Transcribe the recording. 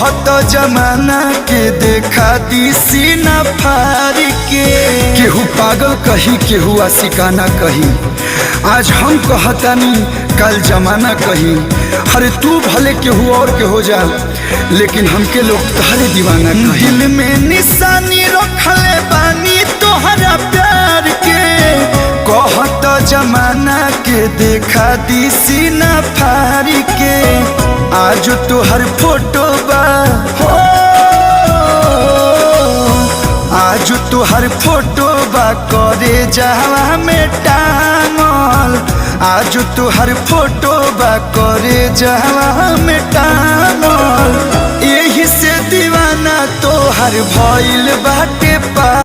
कहत जमाना के देखा दी सीना फार के। केहू पागल कही, केहू आशिकाना कही, आज हम कहतानी कल जमाना कही। अरे तू भले केहू और के हो जा, लेकिन हमके लोग तहरे दीवाना कही। दिल में निशानी रखले बानी तोहरा प्यार के, कहत जमाना के देखा दी सीना फार के। आज तोहर फोटो बा हो, आज तोहर फोटो बा करे जहवा में टांगल। आज तोहर फोटो बा करे जहवा में टांगल। एही से दीवाना तोहर भइल बाटे पा।